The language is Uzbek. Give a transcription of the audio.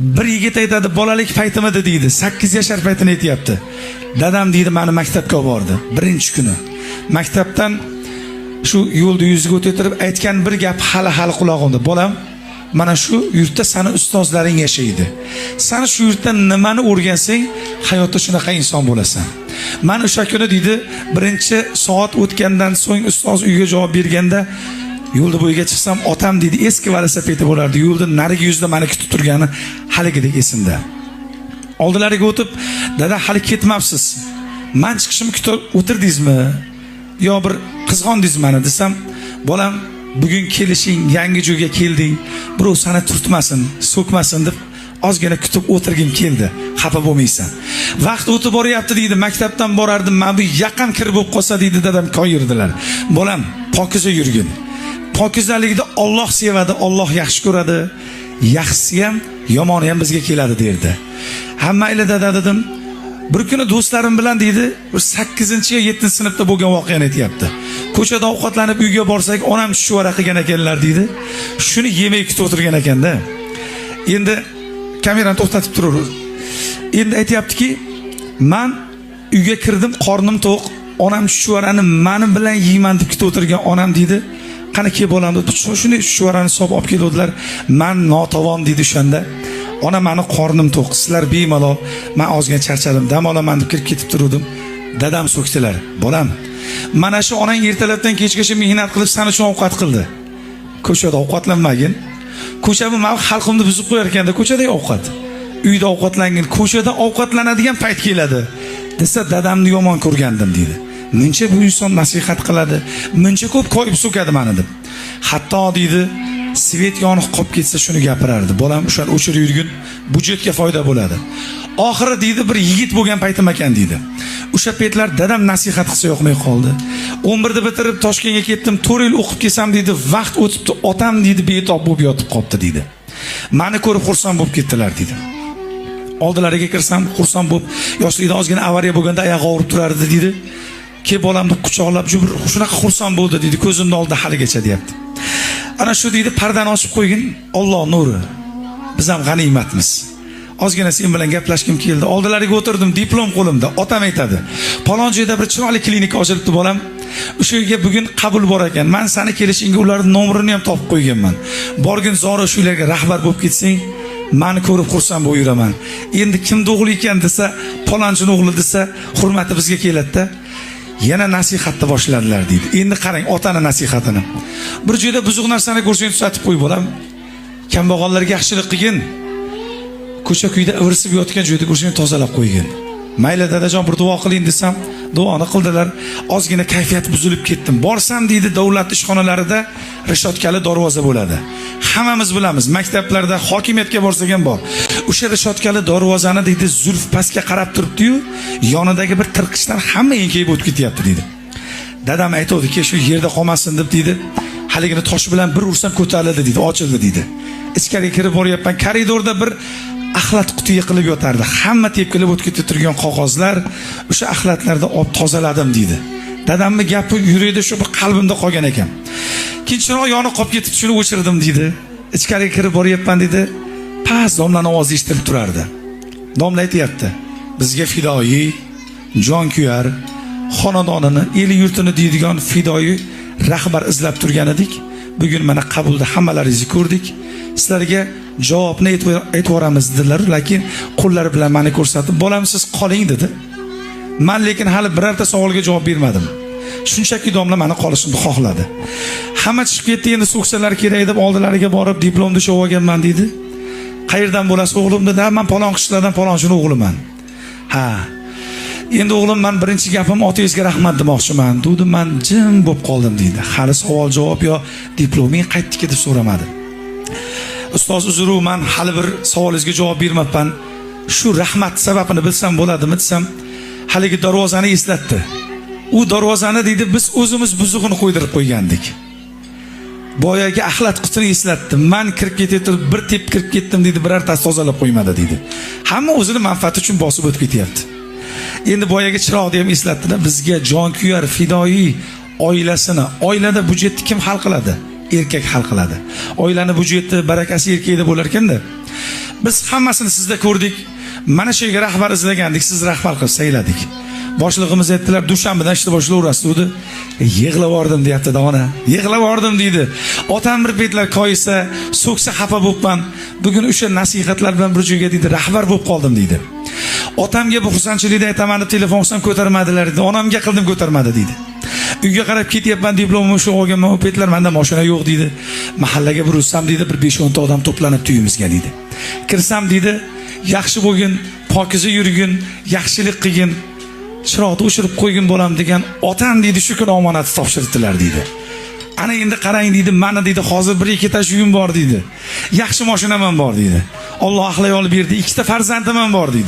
Bir yigit aytadi, bolalik paytimida deydi, 8 yashar paytini aytyapti. Dadam deydi, meni maktabga olib bordi birinchi kuni. Maktabdan shu yo'lda yuziga o'tib aytgan bir gap hali hali qulog'imda. Bolam, mana shu yurtda sani ustozlaring yashaydi. Sani shu yurtda nimani o'rgansang, hayotda shunaqa inson bo'lasan. Man o'sha kuni deydi, birinchi soat o'tgandan so'ng ustoz uyga javob berganda yo'lda bo'yiga chiqsam, otam deydi, eski velosipedi bo'lardi. Yo'lda narigi yuzda meni kutib turgani haligidek esimda. Oldilariga o'tib, dada hali ketmabsiz. Man chiqishimni kutib o'tirdingizmi? Yo bir qizg'ondingiz mani desam, bolam bugun kelishing, yangi joyga kelding, birov seni turtmasin, so'kmasin deb ozgina kutib o'tirgim keldi. Xafa bo'lmaysan. Vaqt o'tib boryapti deydi, maktabdan borardim, mana bu yaqin kir bo'lib qolsa deydi, dadam koyirdilar. Bolam, pokiza yurgin. Pokizalikni Alloh sevadi, Alloh yaxshi ko'radi. Yaxshisi ham, yomoni ham bizga keladi derdi. Ha mayli dada dedim. Bir kuni do'stlarim bilan deydi, bir 8-yo 7-sinfda bo'lgan voqeani aytyapti. Ko'chada ovqatlanib uyga borsak, onam chuchvara qilgan ekanlar deydi. Shuni yemay kutib o'tirgan ekanda. Endi kamerani to'xtatib turur. Endi aytyaptiki, man uyga kirdim, qornim to'q, onam chuchvarani mani bilan yeyman deb kutib o'tirgan onam deydi. Qani kel bolam deb shunday chuchvarani solib olib keluvdilar. Man notavon deydi o'shanda. Ona mani qornim to'q, sizlar bemalol, man ozgina charchadim, dam olaman deb kirib ketib turuvdim. Dadam so'kdilar. Bolam, mana shu onang ertalabdan kechgacha mehnat qilib san uchun ovqat qildi. Ko'chada ovqatlanmagin. Ko'cha bu mani xalqimni buzib qo'yar ekanda ko'chadagi ovqat. Uyda ovqatlangin, ko'chada ovqatlanadigan payt keladi. Desa dadamni yomon ko'rgandim deydi. Muncha bu inson nasihat qiladi, muncha ko'p koyib so'kadi mani deb. Hatto deydi, svet yoniq qolib ketsa shuni gapirardi. Bolam o'shani o'chirib yurgin, budjetga foyda bo'ladi. Oxiri deydi, bir yigit bo'lgan paytim ekan deydi. O'sha paytlar dadam nasihat qilsa yoqmay qoldi. 11 da bitirib Toshkentga ketdim, 4 yil o'qib kelsam deydi, vaqt o'tibdi, otam deydi betob bo'lib yotib qolibdi deydi. Meni ko'rib xursand bo'lib ketdilar deydi. Oldilariga kirsam xursand bo'lib, yoshligida ozgina avariya bo'lganda oyog'i og'rib turardi deydi. Kelib bolamni quchoqlab, shunaqa xursand bo'ldi deydi, ko'zimni oldida haligacha deyapti. Ana shu deydi, pardani ochib qo'ygin, Alloh nuri. Biz ham g'animatmiz. Ozgina sen bilan gaplashgim keldi. Oldilariga o'tirdim, diplom qo'limda. Otam aytadi: "Palon joyda bir chiroyli klinika ochilibdi bolam. O'sha yerga bugun qabul bor ekan. Man seni kelishingga ularning nomerini ham topib qo'yganman. Borgin zora shu yerga rahbar bo'lib ketsang, mani ko'rib xursand bo'lib yuraman. Endi kimni o'g'li ekan desa, palonchini o'g'li desa, hurmati bizga keladi-da." Yana nasihatni boshladilar deydi. Endi qarang otani nasihatini. Bir joyda buzuq narsani ko'rsang tuzatib qo'y bolam. Kambag'allarga yaxshilik qilgin. Ko'cha kuyda ivirsib yotgan joyda ko'rsang tozalab qo'ygin. Mayli dadajon bir duo qiling desam, duoni qildilar. Ozgina kayfiyat buzilib ketdim. Borsam deydi, davlat ishxonalarida rishotkali darvoza bo'ladi. Hammamiz bilamiz, maktablarda, hokimiyatga borsak ham bor. O'sha rishotkali darvozani deydi, zulf pastga qarab turibdi-yu, yonidagi bir tirqishdan hamma enkayib o'tib ketyapti deydi. Dadam aytuvdiki, shu yerda qolmasin deb deydi. Haligini tosh bilan bir ursam ko'tarildi deydi, ochildi deydi. Ichkariga kirib boryapman, koridorda bir axlat quti yiqilib yotardi. Hamma tepkilab o'tib ketib turgan qog'ozlar, o'sha axlatlarda olib tozaladim deydi. Dadamning gapi yurakda shu bir qalbimda qolgan ekan. Keyin chiroq yonib qolib ketib, shuni o'chirdim deydi. Ichkariga kirib boryapman deydi. Past domlani ovozi eshitilib turardi. Domla aytyapti: "Bizga fidoyi, jonkuyar, xonadonini, eli yurtini deydigan fidoyi rahbar izlab turgan edik. Bugun mana qabulda hammalaringizni ko'rdik. Sizlarga javobni aytib yuboramiz" dedilar, lekin qo'llari bilan meni ko'rsatib, "Bolam siz qoling" dedi. Man lekin hali birorta savolga javob bermadim. Shunchaki domla meni qolishimni xohladi. Hamma chiqib ketdi, endi so'ksalar kerak deb oldilariga borib diplomni ushlab olganman deydi. Qayerdan bo'lasiz o'g'lim dedi. "Ha, man palon qishloqdan palonchini o'g'liman." Ha. Endi o'g'lim, man birinchi gapim otangizga rahmat demoqchiman. Dedim, man jim bo'lib qoldim deydi. Hali savol javob yo diploming qaytdiki deb so'ramadi. Ustoz uzru, man hali bir savolingizga javob bermabman. Shu rahmat sababini bilsam bo'ladimi desam, haligi darvozani eslatdi. U darvozani deydi, biz o'zimiz buzug'ini qo'ydirib qo'ygandik. Boyagi axlat qutini eslatdi. Man kirib ketayotib bir tep kirib ketdim deydi, birortasi tozalab qo'ymadi deydi. Hamma o'zini manfaati uchun bosib o'tib ketyapti. Endi boyagi chiroqni ham eslatdi-da, bizga jonkuyar fidoyi oilasini, oilada budjetni kim hal qiladi? Erkak hal qiladi. Oilani budjeti barakasi erkakda bo'lar ekanda. Biz hammasini sizda ko'rdik. Mana shu yerga rahbar izlagandik, siz rahbar qilib sayladik. Boshlig'imiz aytdilar, dushanbadan ishni boshlayverasiz dedi. Yig'lab yubordim deyapti dona. Yig'lab yubordim deydi. Otam bir paytlar koyisa, so'ksa xafa bo'libman. Bugun o'sha nasihatlar bilan bir joyga deydi, rahbar bo'lib qoldim deydi. Otamga bu xursandchilikni aytaman deb telefon qilsam ko'tarmadilar deydi. Onamga qildim, ko'tarmadi deydi. Uyga qarab ketyapman, diplomimni shu olganman, u paytlar menda mashina yo'q deydi. Mahallaga burilsam deydi, bir 5-10 ta odam to'planibdi uyimizga deydi. Kirsam deydi, yaxshi bo'lgin, pokiza yurgin, yaxshilik qilgin, chiroqni o'chirib qo'ygin bolam degan otam deydi, shu kuni omonatni topshirdilar deydi. Ana endi qarang deydi, mana deydi, hozir bir ikkita uyim bor deydi. Yaxshi mashinam ham bor deydi. Alloh ahli yo'l berdi, ikkita farzandim ham bor deydi.